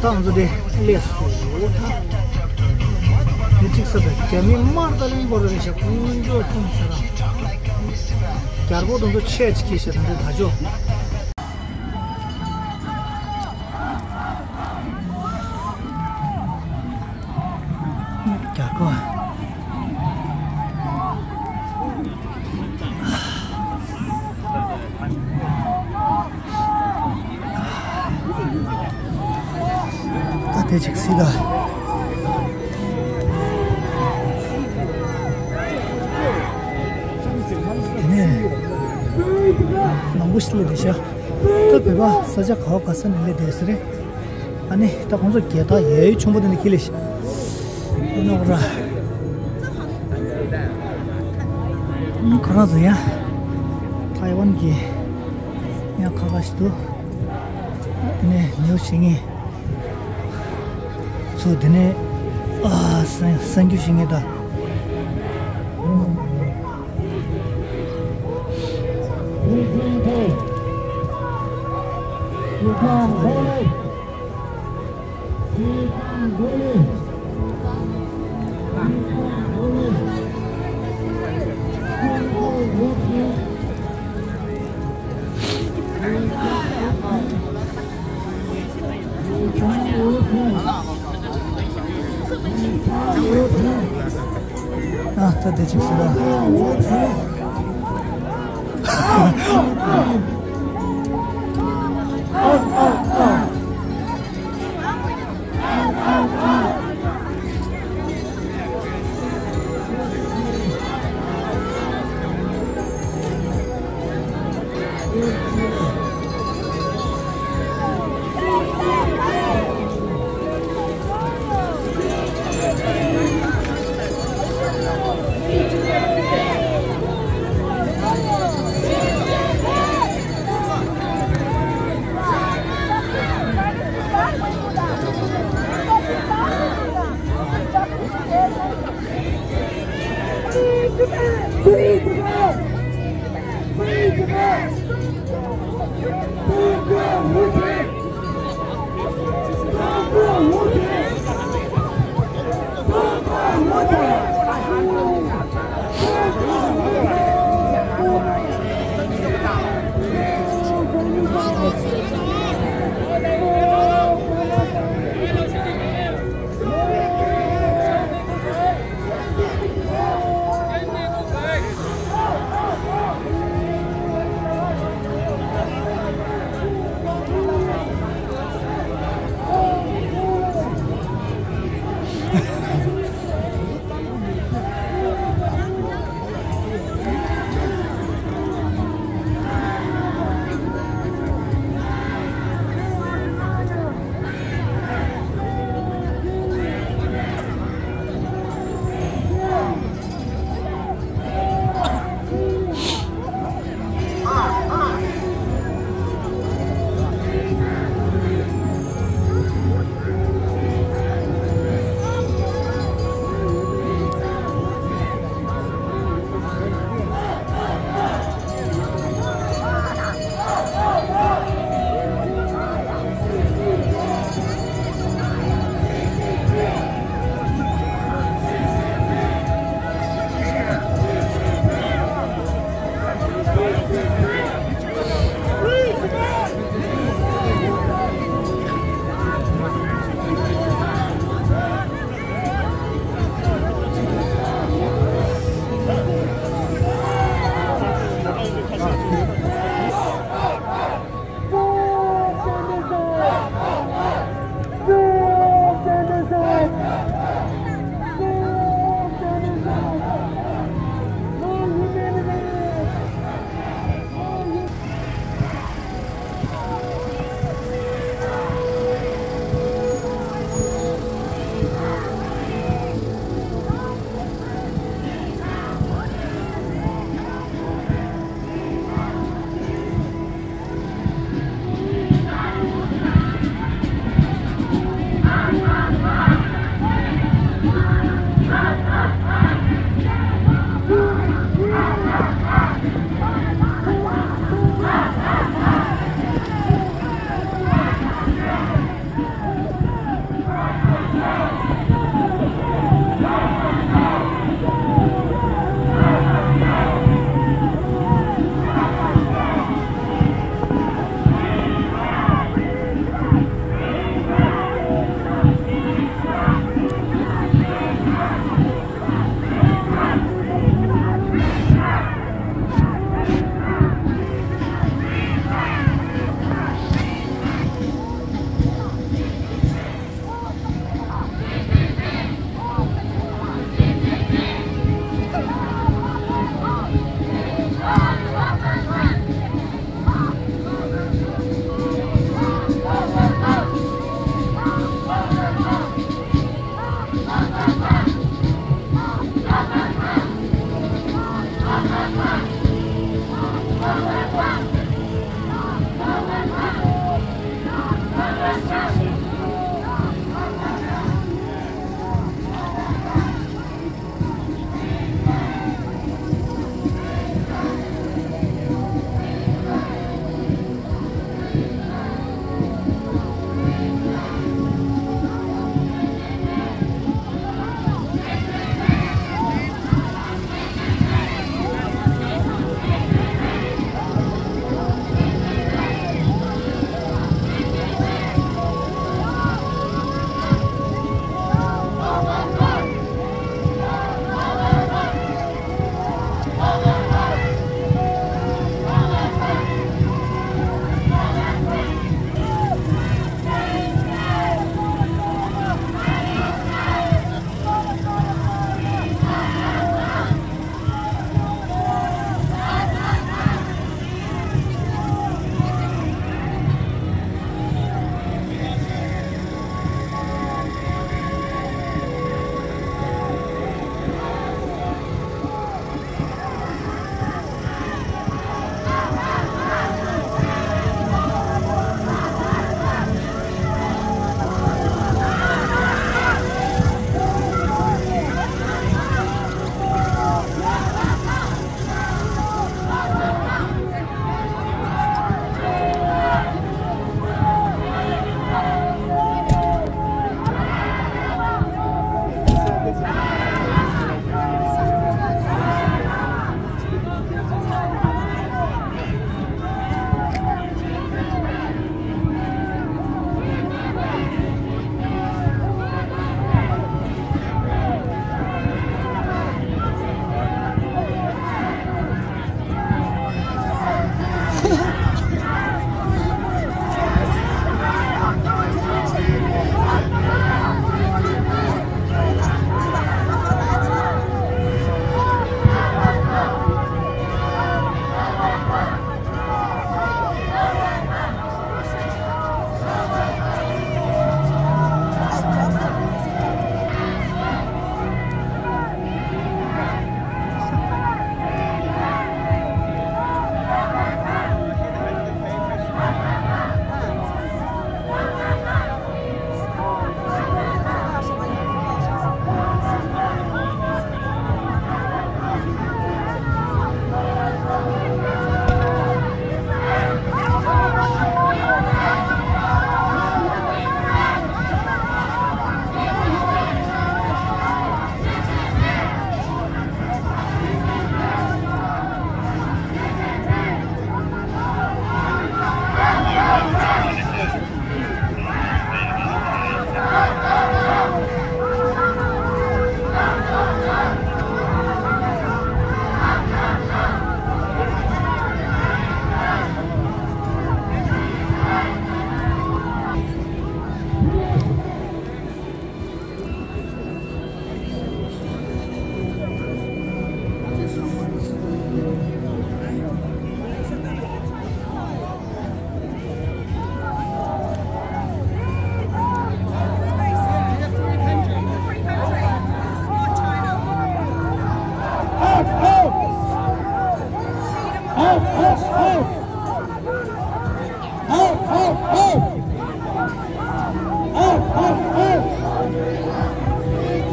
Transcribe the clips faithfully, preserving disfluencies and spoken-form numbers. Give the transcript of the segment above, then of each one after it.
ད་ང་ཚོ་དེ་སླེབས་སོང་། འདི་གཅིག་ས་ད་རྒྱ་མི་དམར་ཏ་ལིན་པོ་ར་རེད་ཤག་དཀོན་མཆོག་གསུམ་ཟེར་ར། རྒྱལ་པོ་དང་ཚོ་ཆས་ཅིག་གིས་ཤ་དང་ཚོ་ད་ཅོ། རྒྱལ་པོ། ད་དེ་ཅིག་སྲིད་ད། དེ་ནས་མང་པོ་ཞིག་སླེབས་བསྡད་ཤག་ད་བོད་པ་ས་ཆ་ག་བ་ག་ས་ནས་སླེབས་བསྡད་ས་རེད། ཨ་ནི་ད་ཁོང་ཚོ་རྒྱལ་ཐང་ཡ་ཡོད་ཆུང་པོ་དེ་འདྲ་ཁྱེར་ལས་ཤིག་ཨ་ནོ་ར། ཁོ་རང་ཚོ་ཡང་ཐའེ་ཝན་གྱི་ཡང་ཁ་ཁ་ཞིག་འདུག་དེ་ནས་ཉོ་བྱེད་མཁན་ཚོ་དེ་ནས་ཨ་གསར་གསར་འགྱུར་བྱེད་མཁན་དང་། ཨ་ད་དེ་ཅིག་ཟེར་ར།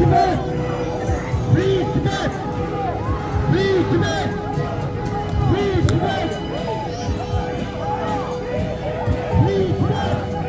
Tibet! Free Tibet! Free Tibet! Free Tibet! Free Tibet!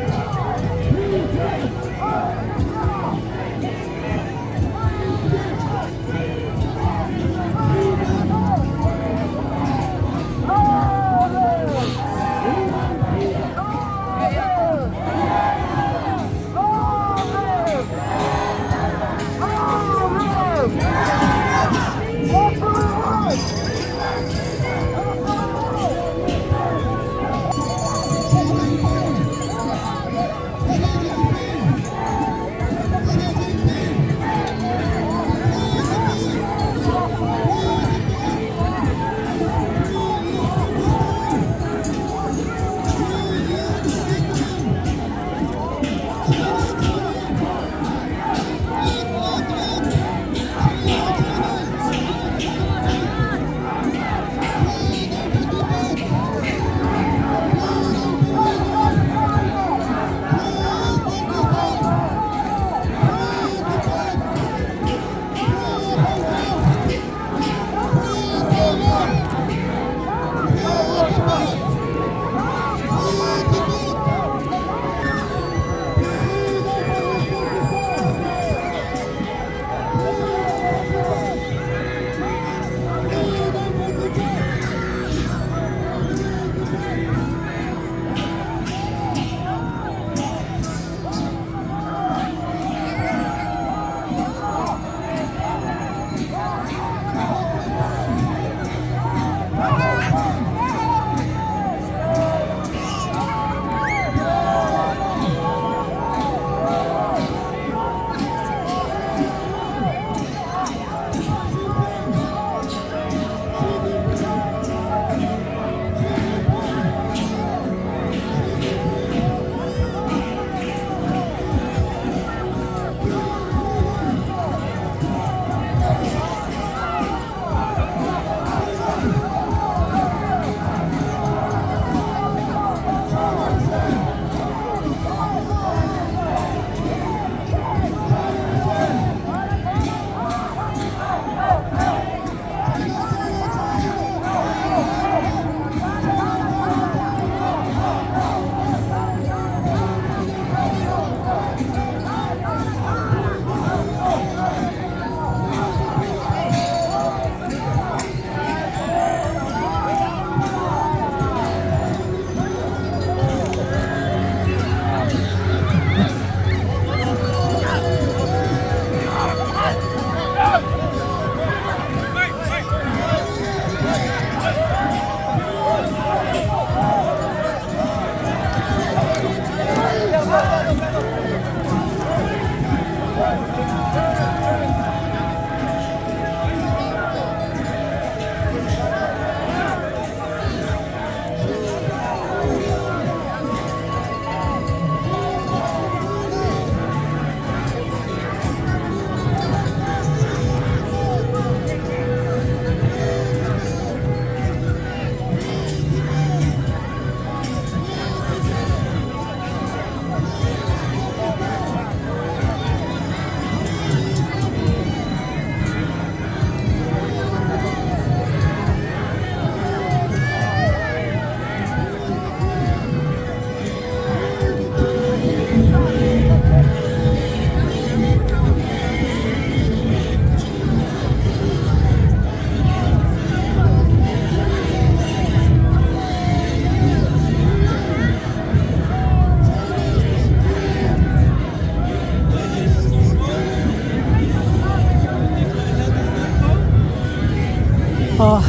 ཨ།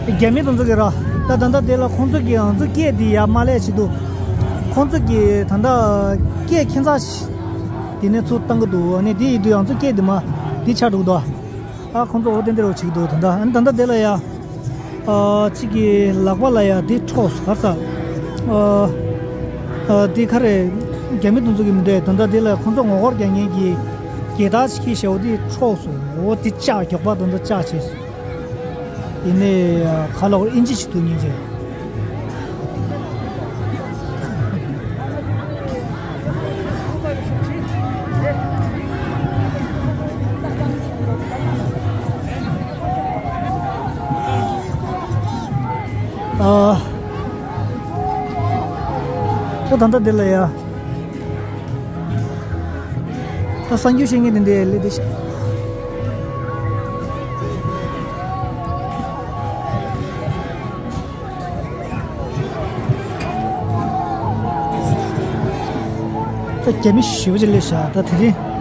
རྒྱ་མི་དེ་ཚོ་གིས་ར། ད་ད་ལྟ་དེ་ལ་ཁོང་ཚོ་གིས་ང་ཚོ་སྐད་འདི་ཡར་མ་སླེབས་བྱེད་དུས། ཁོང་ཚོ་གིས་ད་ལྟ་སྐད་ཁྱད་མཚར་ཞིག་དེ་ནས་ཚུར་བཏང་གི་འདུག་ཨ་ནི་དེ་ཡིན་དུས་ང་ཚོ་སྐད་འདི་མར་འདི་ཆགས་འགྲོ་གི་འདུག་ཨ། ཁོང་ཚོ་འོ་དེ་འདྲ་བྱེད་ཀྱི་འདུག་ད་ལྟ། ཨ་ནི་ད་ལྟ་དེ་ལ་ཡ། ཨ། གཅིག་གི་ལག་པ་ལ་ཡ་དེ་འཕྲོག་སོང་། ག་རེ་ཟེར། ཨ། ཨ། དེ་ག་རེ། རྒྱ་མི་དེ་ཚོ་གིས་མི་འདུག་ད་ལྟ་དེ་ལ་ཁོང་ཚོ་ངོ་རྒོལ་རྒྱག་མཁན་གྱི་རྒྱལ་དར་ཞིག་འཁྱེར་བཞག་པ་དེ་འཕྲོག་སོང་། འོ་དེ་ལྕགས་མགྱོགས་པ་དེ་ཚོ་ལྕགས་བྱས་སོང་། ཡིན་ནའི་ག་ལ་བར་ཨིན་ཇི་ཞིག་འདུག་སྙིང་རྗེ། ད་ལྟ་འདི་ལ་ཡ། ད་གསར་འགྱུར་བཤད་མཁན་དེ་འདྲའི་སླེབས་བསྡད་ཤག་ད་རྒྱ་མི་ཞེ་པོ་ཅིག་སླེབས་ཤག་ད་དེ་རིང་།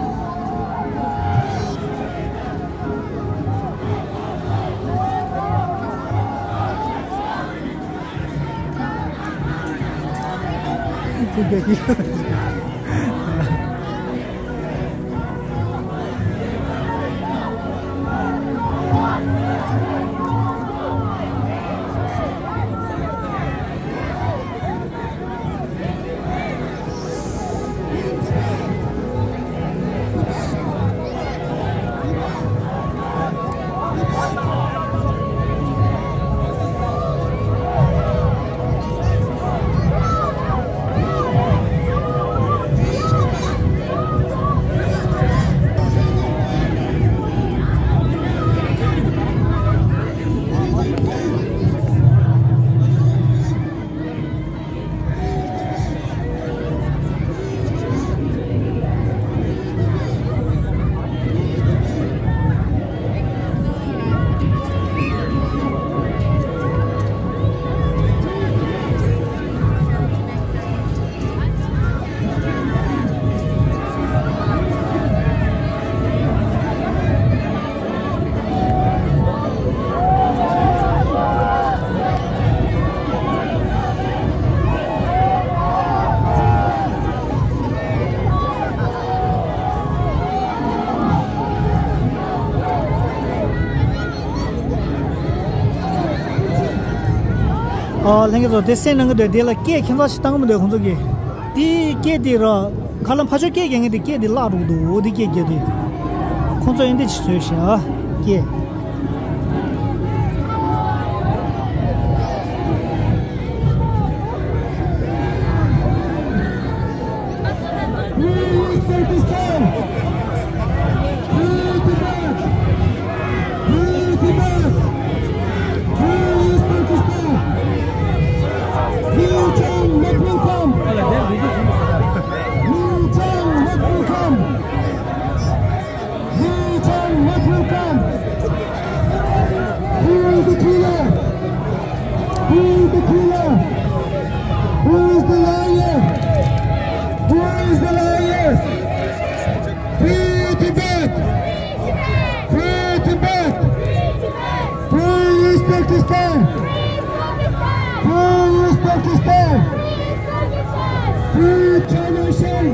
ཨ། ལྷན་རྒྱས་ཚོ། དེ་སེམས་ནང་གི་འདུག་དེ་ལ་སྐད་ཁྱད་མཚར་ཞིག་བཏང་གི་མི་འདུག་ཁོང་ཚོ་གིས། དེ་སྐད་དེ་ར། ཁ་ལ་ཕར་ཕྱོགས་སྐད་རྒྱག་མཁན་དེ་སྐད་དེ་བརླག་འགྲོ་གི་འདུག་འོ་དེ་སྐད་རྒྱག་དུས། ཁོང་ཚོ་ཨེ་འདྲ་ཅིག་བཟོས་ཤག་སྐད། Free Uzbekistan! Free Tibet! Free Tibet! Free Uzbekistan! Liu Chang, let him come! Liu Chang, let him come! Liu Chang, let him come! Who is the killer? Who is the killer? Who is the liar? Who is the liar? Free Tibet! Free Tibet! Free Uzbekistan! Free Uzbekistan! Free China Shan!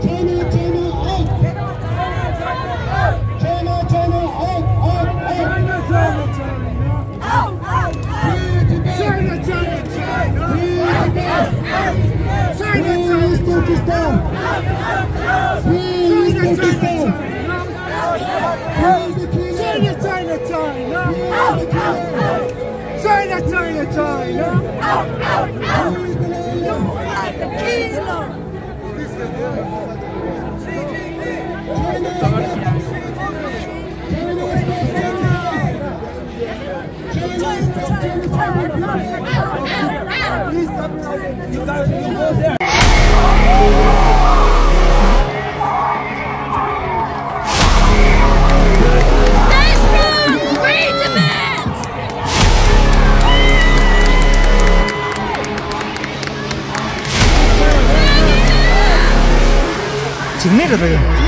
China, China out! China, China out, out, out! China, China, China out! Out, out, out! Free Tibet! China, China, China! Free Tibet! China, China, China! Free Uzbekistan! Out, out, out! Free Uzbekistan! China, China, China! Free the killer! China, China, China! Free the killer! China, China, China! Out, out, out! Free the liar! You are the killer! འཇིགས་མེད་རེད་པས།